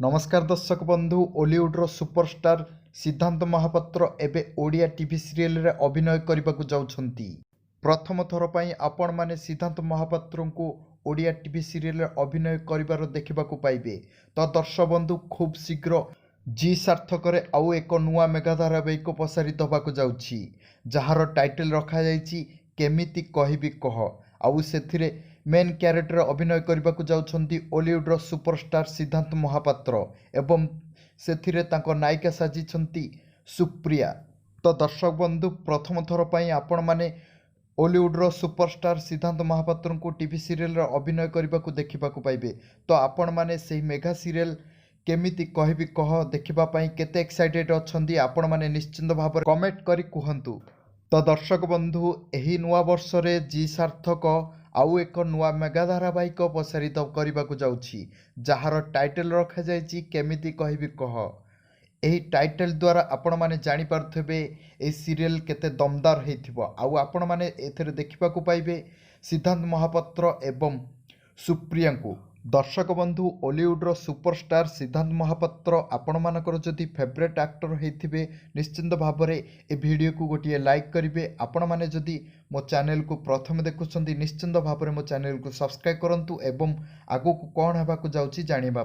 ନମସ୍କାର ଦର୍ଶକ ବନ୍ଧୁ, ଓଲିଉଡ଼ର ସୁପରଷ୍ଟାର ସିଦ୍ଧାନ୍ତ ମହାପାତ୍ର ଏବେ ଓଡ଼ିଆ ଟିଭି ସିରିଏଲରେ ଅଭିନୟ କରିବାକୁ ଯାଉଛନ୍ତି। ପ୍ରଥମ ଥର ପାଇଁ ଆପଣମାନେ ସିଦ୍ଧାନ୍ତ ମହାପାତ୍ରଙ୍କୁ ଓଡ଼ିଆ ଟିଭି ସିରିଏଲରେ ଅଭିନୟ କରିବାର ଦେଖିବାକୁ ପାଇବେ। ତ ଦର୍ଶକ ବନ୍ଧୁ, ଖୁବ୍ ଶୀଘ୍ର ଜି ସାର୍ଥକରେ ଆଉ ଏକ ନୂଆ ମେଗା ଧାରାବାହିକ ପ୍ରସାରିତ ହେବାକୁ ଯାଉଛି, ଯାହାର ଟାଇଟଲ୍ ରଖାଯାଇଛି "କେମିତି କହିବି କହ"। ଆଉ ସେଥିରେ ମେନ୍ କ୍ୟାରେକ୍ଟରରେ ଅଭିନୟ କରିବାକୁ ଯାଉଛନ୍ତି ଓଲିଉଡ଼ର ସୁପରଷ୍ଟାର ସିଦ୍ଧାନ୍ତ ମହାପାତ୍ର ଏବଂ ସେଥିରେ ତାଙ୍କ ନାୟିକା ସାଜିଛନ୍ତି ସୁପ୍ରିୟା। ତ ଦର୍ଶକ ବନ୍ଧୁ, ପ୍ରଥମ ଥର ପାଇଁ ଆପଣମାନେ ଓଲିଉଡ଼ର ସୁପରଷ୍ଟାର ସିଦ୍ଧାନ୍ତ ମହାପାତ୍ରଙ୍କୁ ଟିଭି ସିରିଏଲରେ ଅଭିନୟ କରିବାକୁ ଦେଖିବାକୁ ପାଇବେ। ତ ଆପଣମାନେ ସେହି ମେଗା ସିରିଏଲ "କେମିତି କହିବି କହ" ଦେଖିବା ପାଇଁ କେତେ ଏକ୍ସାଇଟେଡ୍ ଅଛନ୍ତି, ଆପଣମାନେ ନିଶ୍ଚିତ ଭାବରେ କମେଣ୍ଟ କରି କୁହନ୍ତୁ। ତ ଦର୍ଶକ ବନ୍ଧୁ, ଏହି ନୂଆ ବର୍ଷରେ ଜି ସାର୍ଥକ ଆଉ ଏକ ନୂଆ ମେଗା ଧାରାବାହିକ ପ୍ରସାରିତ କରିବାକୁ ଯାଉଛି, ଯାହାର ଟାଇଟଲ୍ ରଖାଯାଇଛି "କେମିତି କହିବି କହ"। ଏହି ଟାଇଟଲ୍ ଦ୍ୱାରା ଆପଣମାନେ ଜାଣିପାରୁଥିବେ ଏହି ସିରିଏଲ୍ କେତେ ଦମଦାର ହେଇଥିବ। ଆଉ ଆପଣମାନେ ଏଥିରେ ଦେଖିବାକୁ ପାଇବେ ସିଦ୍ଧାନ୍ତ ମହାପାତ୍ର ଏବଂ ସୁପ୍ରିୟାଙ୍କୁ। ଦର୍ଶକ ବନ୍ଧୁ, ଓଲିଉଡ଼ର ସୁପରଷ୍ଟାର ସିଦ୍ଧାନ୍ତ ମହାପାତ୍ର ଆପଣମାନଙ୍କର ଯଦି ଫେଭରେଟ୍ ଆକ୍ଟର ହେଇଥିବେ, ନିଶ୍ଚିନ୍ତ ଭାବରେ ଏ ଭିଡ଼ିଓକୁ ଗୋଟିଏ ଲାଇକ୍ କରିବେ। ଆପଣମାନେ ଯଦି ମୋ ଚ୍ୟାନେଲକୁ ପ୍ରଥମେ ଦେଖୁଛନ୍ତି, ନିଶ୍ଚିନ୍ତ ଭାବରେ ମୋ ଚ୍ୟାନେଲକୁ ସବସ୍କ୍ରାଇବ୍ କରନ୍ତୁ ଏବଂ ଆଗକୁ କ'ଣ ହେବାକୁ ଯାଉଛି ଜାଣିବା